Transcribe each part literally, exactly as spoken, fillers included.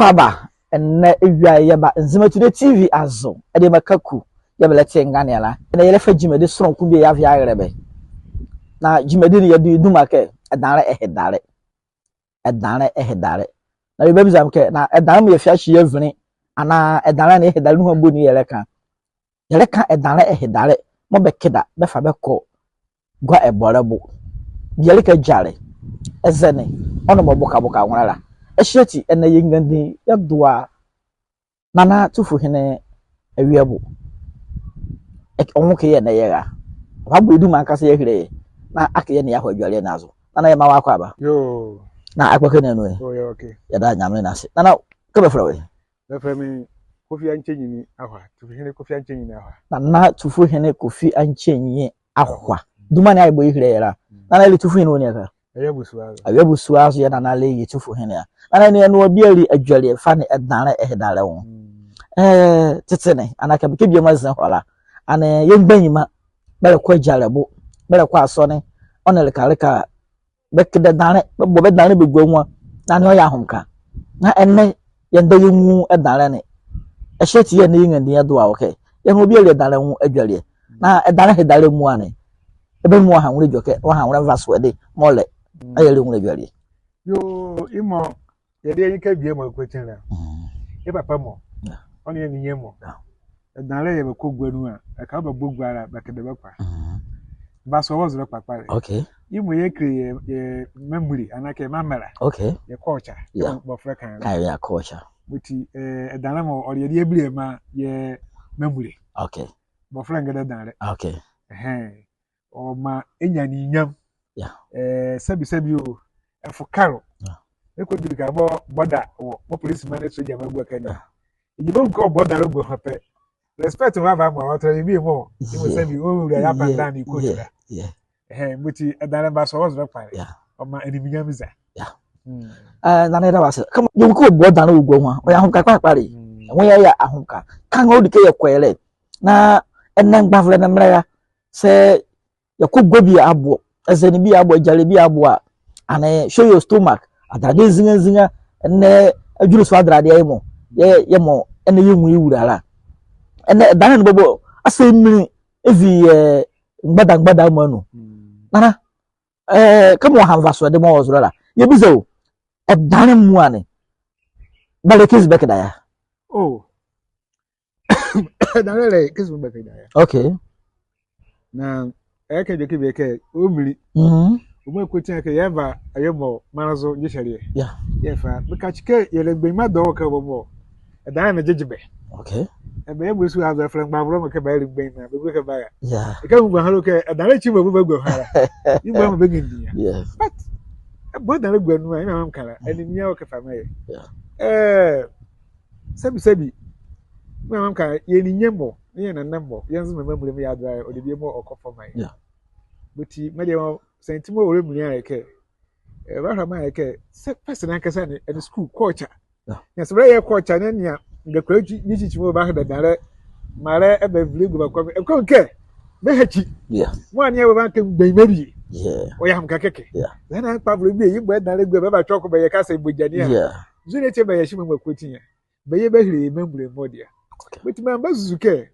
Akwaaba, ɛnɛ ewia yɛba Nzema Today T V azo, ɛdeɛ maka ku, yɛbɛlɛte nganeɛ la. Ɛnɛ yɛlɛfa gyimadi sononko bie yɛava yɛahile bɛ. Na gyimadi ne yɛde duma kɛ, ɛdanlɛ ɛhedalɛ. Ɛdanlɛ ɛhedalɛ. Na bɛbabiza me kɛ, na ɛdanlɛ mɔɔ yɛfi ahye yɛavinli, anaa ɛdanlɛ ne ɛhedalɛ nuhua boni yɛlɛka. Yɛlɛka ɛdanlɛ ɛhedalɛ mɔɔ bɛkɛda bɛfa bɛkɔ gua ɛbɔlɛ bo. Bie ɛleka gyalɛ. Ɛzɛne, ɔ nee mɔɔ bokaboka nwolɛ la. Ɛhye ati, ɛnɛ yɛ ngandiayi yɛdoa Nana Tufuhene Awiebo. Ɛ, ɔ nwo kɛ yɛ ɛnɛ yɛra. Ɔbabɔ ye duma kɛse yɛahile ye. Na akee yɛ nee yɛahɔ adwelie ne azo. Nana, yɛmaa wɔ akwaaba. Yoo. Na akpɔkɛ ne anu ɛ? Oo, yɛwɔ ɛke. Yɛda Nyamenle ase. Nana, kɛ bɛfɛlɛ wɔ ɛ? Bɛfɛlɛ me Kofi Ankyɛnyini Ahwa. Tufuhene Kofi Ankyɛnyini Ahwa. Nana Tufuhene Kofi Ankyɛnyini Ahwa. Duma ne a yɛbɔ yɛhile yɛ la. Mm. Nana, ɛle Tufuhene wɔ ɛnea ɛke? Awie abusua zo. Awie abusua zo yɛɛ Nana ɛle ye Tufuhene a. Nana, ɛnee yɛnea wɔ bie yɛle adwelie ɛfa nee ɛdanlɛ ɛhedalɛ nwo. Mm. Ɛɛ, tete ne, anaa kɛ, kɛ biemɔ azi hɔ la, ɛnee yɛ mgbanyima bɛlɛkɔ agyalɛ bo, bɛlɛkɔ asɔne, ɔ nee ɛleka ɛleka, bɛkɛda ɛdanlɛ, bɛbɔ bɛ ɛdanlɛ bɛgua nwo a, na ɛnee ɔyɛ ahomeka. Na ɛnɛ, yɛnda yɛnwu ɛdanlɛ ne. Ɛhye ati yɛɛ ɛnɛ yɛ ngandiayi yɛdoa wɔ kɛ yɛnea wɔ bie yɛle ɛdanlɛ nwo adwelie. Na ɛdanlɛ ɛhedalɛ muala ne, ɛbɛ nu ɔha nwolɛ edwɛkɛ, ɔha nwolɛ nvasoɛde mɔɔ ɔlɛ. Mm. Ɛyɛ ɛle nwolɛ adwelie. Yoo, yemɔ, yɛdeɛ yɛka biemɔ ɛkɔti la. Mm. Yɛ papa mɔ. Yeah. Ɔ nee yɛ ninyɛne mɔ. Yeah. Ɛdanlɛ yɛbɛkɔ gua nu a, ɛkɛ bɛbɔ gua la, bɛkɛda bɛkɔ a. Mm. Nvasoɛ wɔ zolɛ kpakpa le. Okay. Yemɔ yɛkile yɛ, yɛ memory, anaa kɛ yɛ memory. Okay. Yɛ culture. Yeah. Yemɔ bɔfrɛ ka la. Ka yɛ culture. Ɔti, ɛɛ, ɛdanlɛ mɔ, ɔle yɛdeɛ bie maa yɛ memory. Okay. Bɔfrɛ ngeɛ ɛdanlɛ. Okay. Ɛhɛɛ. Ɔmaa ɛnyia anunyam. Yeah. Ɛɛ, sɛbi sɛbi o, ɛfoka lo. Yeah. Ɛkɔdwu ɛleka mɔɔ border wɔ, mɔɔ polisima nee sogyamaa gua ɛkɛ ne. Yeah. Ɛnee bɛnwu kɛ border la gua nwo pɛ, respect mɔɔ bɛava amaa wɔ, ɔtɛlɛ yɛ bie mɔ, yemɔ sɛbi, ɔwula yɛ up and down ne coat la. Yeah. Ɛhɛɛ, ɔti ɛdanlɛ nvasoɛ wɔ zolɛ kpakpa le. Yeah. Ɔmaa animunyam eza. Yeah. Mm. Ɛɛ, Nana, yɛda wɔ ase. Kɛmɔ yɛnwu kɛ border la ɔgua nwo a, ɔyɛ ahomeka kpakpa le. Mm. Ɛnwo yɛɛ ɔyɛ ahomeka. Ka nwo ɔdi kɛ yɛkɔ ye le. Na ɛnɛ mgbavolɛ ne mrɛla, saa yɛkɔ gua bie abo, ɛzɛne bie abo, agyalɛ bie abo a, ɛnee show your stomach, adralɛ nzinga nzinga, ɛnɛ adwulɛ so adralɛ yemɔ, yɛ, yemɔ, ɛnɛ yɛnwu ye wula la. Ɛnɛ ɛdanlɛ ne bɔbɔ, asa ɛminli ɛvi yɛ mgbada mgbada mɔ anu. Mm. Nana, ɛɛ, kɛmɔ ɔha nvasoɛde mɔɔ wɔ zolɛ la. Yɛbiza o, ɛdanlɛ muala ne, bɛlɛ kɛzi bɛkɛda ye a? Oo. Ɛdanlɛ ɛlɛ kɛzi bɛkɛda ye a. Okay. Na ɛkɛ edwɛkɛ bie kɛ, ɔminli. Mhm. Ɔmaa ɛkɔti a kɛ yɛva, ɛyɛ mɔ, maanle zo gyehyɛleɛ. Yeah. Yɛfa. Mekakye kɛ yɛlɛ mgbanyima dɔɔnwo kɛ bɔbɔ. Ɛdanlɛ ne gyegye bɛ. Okay. Ɛbɛyɛ mɔɔ ɛsu azo ɛfɛlɛ mgbavolɛ mɔ kɛ bɛyɛ mgbanyima, bɛgulo kɛ bɛra. Yeah. Ɛkɛ mɔ bɛha lo kɛ, ɛdanlɛ ekyi mɔɔ bɛbagulo bɛha la. Yemɔ bɛmaa bɛnwu ye a. Yeah. But, ɛbɔ ɛdanlɛ gua nu a, yemɔ meka la, ɛnee mia wɔ kɛ fa maa yɛ. Yeah. Ɛɛ, sɛbi sɛbi, mia meka, yɛ ninyɛne mɔ, nee yɛ nɛnɛ mɔ, yɛ Nzema memory mɔɔ yɛado a, ɔdebie mɔɔ ɔkɔ fɔm maa yɛ. Yeah. Ɔti, medeɛ mɔ, sɛnti mɔɔ ɔwɔ ɛminli a yɛ kɛ, ɛɛ, bɛhwɛ maa yɛ kɛ, sɛ person ankasa ne, ɛnee school culture. Yeah. Nyɛsɛlɛ yɛ culture ne nea, ngakula ekyi, ne kyikyi mɔɔ bɛhedalɛ, mraalɛ ɛbavile gua bɛkɔ, ɛkɔ kɛ, bɛhakyi. Yeah. Mɔɔ ɛnee a bɛbaka mgbanyima bie. Yeah. Ɔyɛ ahomeka kɛkɛ. Yeah. Ɛnee kpavolɛ bie, yemɔ ɛdanlɛ gua, bɛbatwɛ ɔkɔ bɛyɛ kasa ɛbɔ gyane a. Yeah. Nzu ne tie bɛyɛ ɛhye mɔɔ ɛkɔti a. Bɛyɛ bɛhile yɛ memory mɔɔ ɛdeɛ. Okay. But maa mebazuzu kɛ,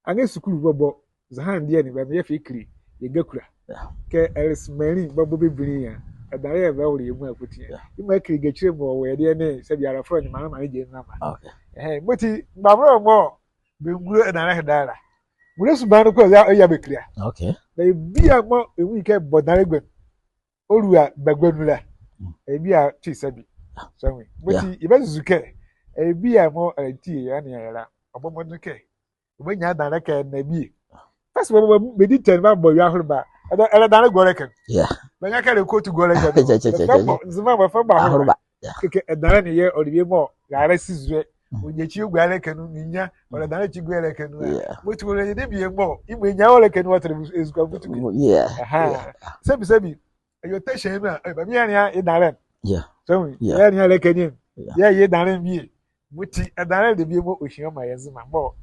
anrɛɛ sukulu bɔbɔ, zɔhane deɛ ne, bɛmaa yɛfa yɛkile yɛ ngakula. Yeah. Kɛ ɛle Nzema ɛlɛnli bɔbɔ bɛbinli a, ɛdanlɛ yɛbɛwole yɛ muala ɛkɔti a. Yeah. Yemɔ ɛkile ngakyile mɔɔ wɔ yɛdeɛ ne, sɛbi alafrɔne, maanle maanle gye ne namba. Okay. Ɛhɛɛ, ɔti, mgbavolɛ mɔ, bɛngulo ɛdanlɛ ɛhedalɛ la. Nwolɛ subaha noko a, ɔyɛ a bɛkile a. Okay. Na yɛ bie mɔɔ ɛnwu ye kɛ ɛbɔ ɛdanlɛ gua nu, ɔlua bagua nu la. Mm. Ɛyɛ bie a ɔte saa bi. Yeah. So, ɔti, yɛbazuzu kɛ, ɛyɛ bie mɔɔ, ɛɛ, ti yɛ, ɛnee yɛ la. Ɔbɔ mɔdenle kɛ ɔbanyia ɛdanlɛ kɛ ɛnɛ bie. First bɛbɔ, bɛdi tɛn bɛbɔ awie aholoba. Ɛda, ɛlɛ ɛdanlɛ gua ɔlɛ ɛkɛ nu. Yeah. Bɛnyia kɛ ɛlɛ coat gua ɔlɛ ɛkɛ nu. Kyɛ, kyɛ, kyɛ, kyɛ, kyɛ. Bɛbɔ, Nzema bɛfa bɔ aholoba. Aholoba. Yeah. Kɛkɛ ɛdanlɛ ne yɛɛ ɔle bie mɔɔ, raalɛ si zolɛ. Mm. Ɔnyia ekyi gua ɔlɛ ɛkɛ nu, ne nyia, ɔlɛ ɛdanlɛ ekyi gua ɔlɛ ɛkɛ nu a. Yeah. Ɔti ɔlɛ yɛ debie mɔ, yemɔ ɛnyia ɔlɛ ɛkɛ nu ɔtɛlɛ ezukoa mɔɔ tuku. Yeah. Aha. Yeah. Sɛbi sɛbi. Ɛyɛ ɔtɛhyɛ nu a, ɛɛ, bɛmaa yɛnea yɛ ɛdanlɛ. Yeah. So, yeah, yɛnea yɛ ɛleka ne. Yeah. Yɛyɛ yɛ ɛdanlɛ bie. Ɔti, ɛdanlɛ debie mɔ ɔhyia ɔmaa yɛ Nzema mɔ.